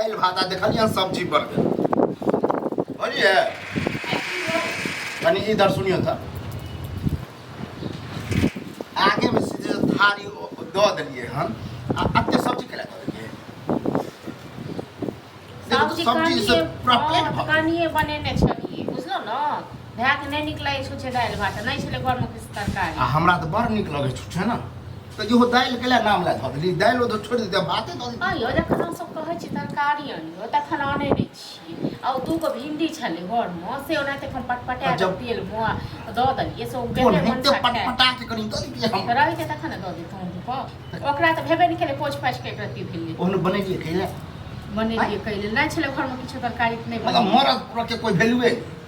दालि भात आ देखलियै हन सब्जी बन गेल। बुझलियै? कनि इधर सुनियौ तऽ, आगे में से जे थारी दऽ देलियै हन आ एते सब्जी केला दऽ देलियै? देखू तऽ सब्जी सब्जी से कनिए पूरा प्लेट हँ भऽ गेल। कनिए बनेने छलियै, बुझलहुँ ने? भायके नहि नीक लागै छुच्छे दालि भात, नहि छलै घरमे किछु तरकारी। आ हमरा तऽ बड़ नीक लगै छुच्छे ने, तऽ इहो दालि के नाम लए धऽ देली। दालि ओ छोड़ि देतै, भाते दऽ देतै। आइयो जखन हमसभ कहै छी तरकारी अनियौ, तखन आनै नहि छियै। आ ओ दूगो भिंडी छलै घरमे, से ओनाहिते हम पटपटा कऽ तेलमे दऽ देलियै, से ओ गेलै ओनाहिते मनसा खाय। पटपटा के कनि दऽ दितियै हम। रहितै तखन ने दऽ दितहुँ अहाँके। ओकरा तऽ भेबे नहि केलै, पोछि पाछि कऽ एक रत्ती भेलै। ओहन बनेलियै कैले? बनेलियै कैले नहि छलै घरमे किछो तरकारी, तऽ नहि मतलब बनेलियै। मरद पूरा के कोई वैल्यूए नहि।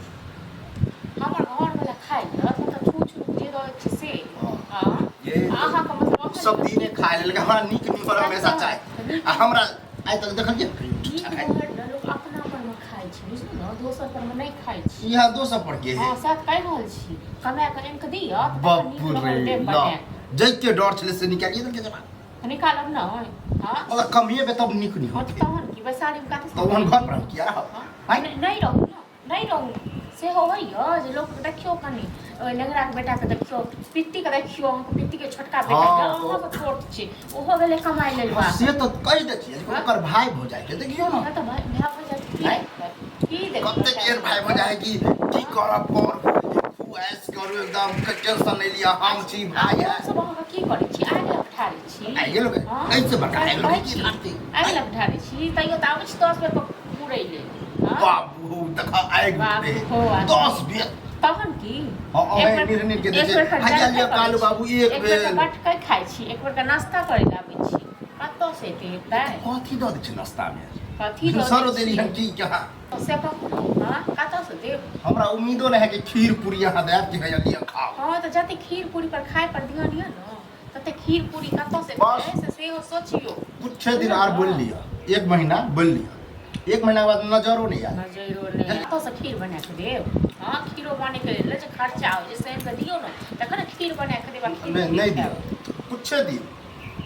हमर घरवला खाइ लए मतलब छू छू जे रहै छै से। हँ। हँ। ये तऽ अहाँके मतलब सब दिने खाय लेलकै, हमरा नीक निमर हमेशा चाही। आ हमरा आइ तक देखलियै कहियो नीक चूचा खाइ? मोहर ने लोक अपना परमे खाइ छै, बुझलु ने? दोसर परमे नहि खाइ छै। इएह दोसर पर के हँ, सएह तऽ कहि रहल छी, कमाए कऽ आनि कऽ दिअ तऽ तखन नीक बाप रे रहल देब ल बनाए। जैते डर छलै से निकालिए देलकै जवाब। निकालब नहि, हँ। अगर कमिएबै तब नीक नहि हँ, तऽ होतै। तहन की बैसारीमे कथी? तऽ ओहन घर पर हम किया रहब? हँ? आँय? नहि, नहि रहू ने, नहि रहू। सेहो होइए जे लोकके देखियौ, कनि ओहि नेंगराके बेटाके देखियौ, पित्तीके देखियौ, अहाँके पित्तीके छोटका बेटा हँ, अहाँके छोट छै, ओहो गेलै कमाइ लेल बाहर। से तऽ कहि दै छियै, हँ? ओकर भाय भौजाइ के देखियौ ने। हँ, तऽ भाय भाय भौजाइ की आँय? देखबै, की देखबै? कतेक एहन भाय भौजाइ कि की करब, कर खूब ऐश करू, एकदम टेंशन नहि लिअ, हम छी भाय है। सब अहाँके की करै छी? आगि लग ठाढ़े छी। आगि लग? हँ। एहिसँ बड़का आगि लग कहै की छी, ठाढ़तै? आगि लग ठाढ़े छी, तैयो तऽ आबै छी 10 बेर पुरै लेल। हँ? बाबू देख आगि बाबू, उठले हो आ- 10 बेर। तहन की? हँ, एक अहें बेर- निर निर के एक दै छै। बेर के हैया जलखै लिअ करै कालू छी, बाबू, एक एक बेर के बेर। बटकै खाइ छी, एक बेर के नाश्ता करै लए आबै छी, कतऽ से एते हेतै? कथी दऽ दै छै नाश्तामे? कथी दऽ भिनसरो दै देली हन छियै? की कहाँ? से कहू, हँ, कतऽ से देब? हमरा उम्मीदो नहि है कि खीर पूरी अहाँ देब कि हैया लिअ खाउ। हँ, तऽ जते खीर पूरी पर खाय पर ध्यान यऽ ने, तते खीर पूरी कतऽ से बस। एतै, से सेहो सोचियौ। कुछे दिन आर बोलि लिअ, एक महीना बोलि लिअ, एक महीना के बाद नजरो नहि आयत। नजरो नहि। कतऽ से खीर बना कऽ देब? हँ, खीरो बनै के लेल जे खर्चा होइ छै, से आनि कऽ दियौ ने, तखन ने खीर बना कऽ देब आ खीर नहि पूरी नहि खायब। दिअ, कुछे दिन।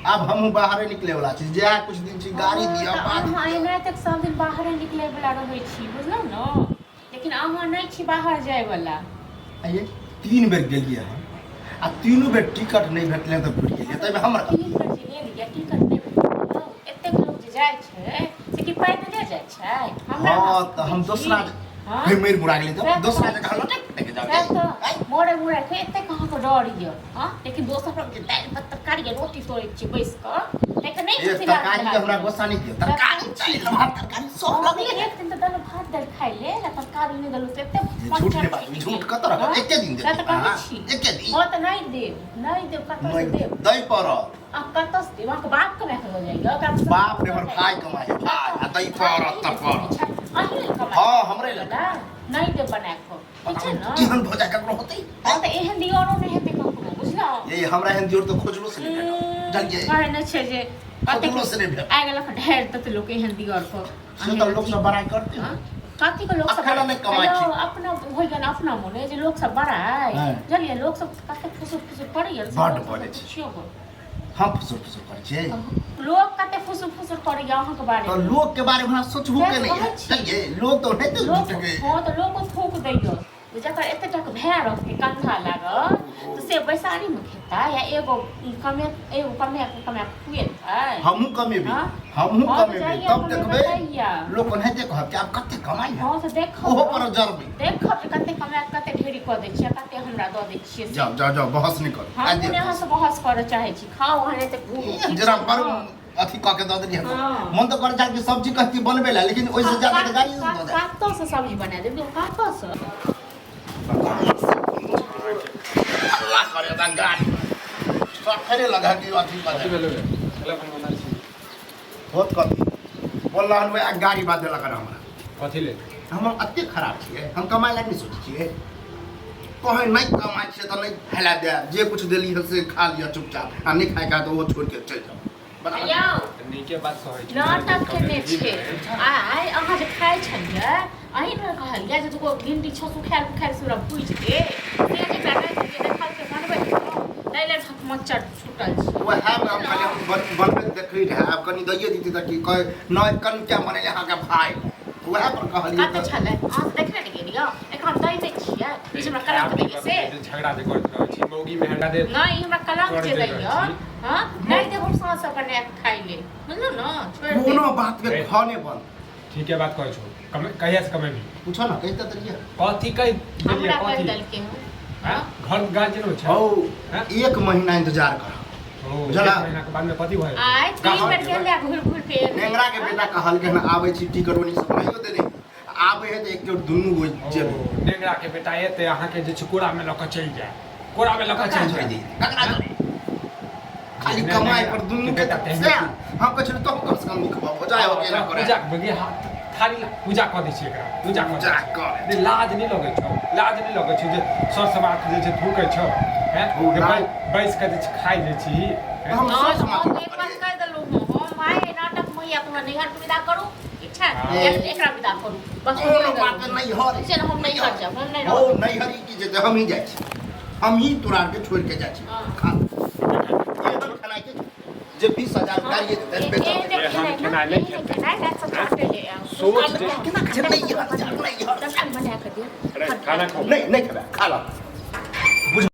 आब हमहूँ बाहरे निकले वाला छी, जएह कुछ दिन छी गाड़ी हँ, दिअ तऽ बात अहाँ दिअ। एनाहिते सब दिन बाहरे निकले वाला रहै छी, बुझलहुँ ने? लेकिन अहाँ नहि छी बाहर जाय वाला। आइये 3 बेर गेलियै हन आ तीनू बेर टिकट नहि भेटलै तऽ घुरि गेलियै, ताहिमे हमर 3 बेर जे गेलियै, टिकट नहि भेटलै। एतेक लोक जे जाइ छै से की पैदले जाइ छै? हमरा हँ अहाँ तऽ हम सिखबै छी? दोसरा हँ? हे मरि मुरा गेलै तऽ सएह दोसरा तऽ जगह लटकि पटकि जाउ। सएह तऽ मरे मुरे के एतेक अहाँके डर यऽ? हँ, लेकिन दोसर पर जे दालि भात तरकारी आ रोटी तोड़ै छियै बैस कऽ, ताहिके नहि ए खुशी लागत? तरकारी के हमरा गुस्सा नहि दियौ, तरकारी दालि भात तरकारी सब लगले। एक दिन तऽ देलहुँ भात दालि खाइ लेल आ तरकारी नहि देलहुँ तऽ एते झूठ नहि बाजू, झूठ कतऽ रहत? एके दिन सएह तऽ देती कहै अहाँ, छी। एके दिन। हँ, तऽ नहि देब, नहि देब, कतऽ से देब? दै पड़त। आ कतऽ से देब? अहाँके बाप कमाए कऽ लऽ जाइए ओकरा? बाप रे, हमर भाय कमाइ है, भाय आ दै पड़त तऽ पड़त। अहीं लेल कमाइ? हँ, हमरे लेल। नहि देब बना कऽ, ठीक छै ने? केहन भऽ जाय ककरो होतै? हँ, तऽ एहन दियरो नहि हेतै ककरो, बुझलहुँ? ये हमरा एहन दियोर तऽ खोजलो से नहि भेटत, बुझलियै? कहै नहि छै जे कतेक खोजलो से नहि भेटत। आइ गेलक ढेर तते लोक एहन दियर पर। से तऽ लोक सब बड़ाइ करते। हँ? कथी के लोक सब अखन नहि कमाइ छी। हेलो, अपना होइ गेल अपना मोने जे लोक सब बड़ाइ। हँ। बुझलियै? लोक सब कते फुसुर फुसुर करैया से बड्ड लोक सब बजै छै। पुछियौ गो। हम फुसुर फुसुर करै छियै? लोक कते फुसुर फुसुर करैया अहाँके बारे तऽ मे। लोक के बारे मे हमरा सोचबो के नहि कहै है। छी। बुझलियै? लोक तऽ ओनाहिते लोक झूठ के हँ, तऽ लोको थूक दैया जे जकर एते टक भाय रहतै कंधा लागल, तऽ से बैसारीमे खेतै या एगो कमे एगो कमे कमे खुएतै? हमहूँ कमेबै। हँ? हमहूँ हँ, तऽ कमेबै जाइया तब कमेबै देखबै। तहिया। लोक ओनाहिते कहत कि आब कते कमाइ है। हँ, तऽ देखब। ओहो पर जरबै। देखब जे कते कमाए कऽ कते ढेरी कऽ दै छियै, कते हमरा दऽ दै छियै से। जाउ जाउ जाउ, बहस नहि करू। हम आइ नहि अहाँसँ बहस करऽ चाहै छी, खाउ अहाँ, नहि तऽ घूमू, ठीक जरा छै बड़ ने? अथी कऽ के दऽ देलियै। हँ। मन तऽ करै छल कि सब्जी कहती बनबै लए, लेकिन ओहिसँ ज्यादा तऽ गाड़ी दऽ दे। कतऽसँ सब्जी बना देब? कतऽसँ? हल्ला करे दा गाड़ी सफरे लगा कि अथी कऽ कथी दे। भेलै रे? खेला बनबना छी। होत कथी बोलला हन, वएह गाड़ी बात देलक हन हमरा। कथी लेल? हम एते खराब छियै? हम कमाइ लए नहि सोचै छियै? कहीं नहि कमाइ छियै तऽ नहि खाय लए देब। जे कुछ देली हन से खा लिअ चुपचाप आ नहि खायके है तऽ ओहो छोड़ि के चलि जाउ। बताउ। यौ। तऽ नीके बात कहै छी। नाटक केने छै। आइ अहाँ जे खाइ छलियै, अहीं ने कहलियै जे दूगो भिंडी छौ सुखायल उखायल से ओकरा भूजि दे, से जे एकरा नहि देलियै, देखलकै बनबै तऽ ताहि लेल मच्छर छूटल छै। वएह मे हम खाली हम बनबैत देखली रहए, आब कनि दैये दिती तऽ की कहै नहि, कनि क्या बनेले अहाँके भाय, वएह पर कहलियै। कते छलै अहाँ तऽ देखने ने गेलियै, एकरा हम दै नहि छियै, ई जे हमरा कलंक दैये से। झगड़ा जे करैत रहै छी मौगी में हमरा दे नहि, ई हमरा कलंक जे करैत दैये। रहै छी। हँ, नहि देब हम साँझ से बना कऽ खाइ ले, बुझलहुँ ने? छोड़ि देब। कोनो बात के खने बंद। ठीके बात कहै छौ। कमे कहिया से कमेबी? पूछो ने, कहि तऽ देलियै। कथी कहि देलियै? हमरा कहि कथी देलकै हँ। हाँ? घर गार्जियन हो छै। हौ। हाँ? एक महीना इंतजार कर। ओ, बुझला? एक महीना के बाद में कथी भए आइ तीन बेर गेल रहए घुरि घुरि के एलै। नेंगरा के बेटा कहलकै हन आबै छी, टिकट ओनी सब बनाइयो देने आबै है तऽ एक जोड़ दुनू गो जेबै। ओ, नेंगरा के बेटा एते अहाँके जे छै कोरा में लऽ कऽ चलि जाय, कोरा में लऽ कऽ ककरा चलि छोड़ि जाय। दी, ककरा छोड़ि? खाली नहि, कमाइ नहि, पर दुनू के बेटा तेहने सएह हम कहै छलियै, तो कम से कम नीक भऽ जाय अकेला करे। पूजा बगे हाथ थाली ला, पूजा कऽ दै छियै एकरा, पूजा कऽ दै पूजा छियै। कऽ। नहि, लाज नहि लगै छौ? लाज नहि लगै छौ जे सर समाज जे छै थूकै छौ? हैं? ओ, जे लाज- बैस कऽ जे छै खाइ जे छी, हैं? हम हँ, सर तऽ समाज हम एक बात कहि देलहुँ हँ, हम आइ नाटक मैया तुम्हारा नैहर के विदा करू, ठीक छै? हाँ। या एकरा विदा करू, बस हम कोनो कहि बात देलहुँ। नहीं हर से हम नैहर जायब, हम नहि हो रहब। नहीं हरी की जेतै, हम ही जाइ छी, हम ही तोरा आरके छोड़ि के जाइ छी। हाँ। खा एहन खेनाइ के जे 20,000 हाँ, गाड़िए देतै बेचल। एहने एहन खेनाइ खेनाइ ने, नहि एहने खेतै। खेनाइ रातिसँ चाटै ले आउ। सोच जे- केना खाइ छै? नहीं हर, नहीं हर। तखन बना कऽ दिअ। अरे, खाना खाओ। नहीं, नहीं खेबै, खा लो।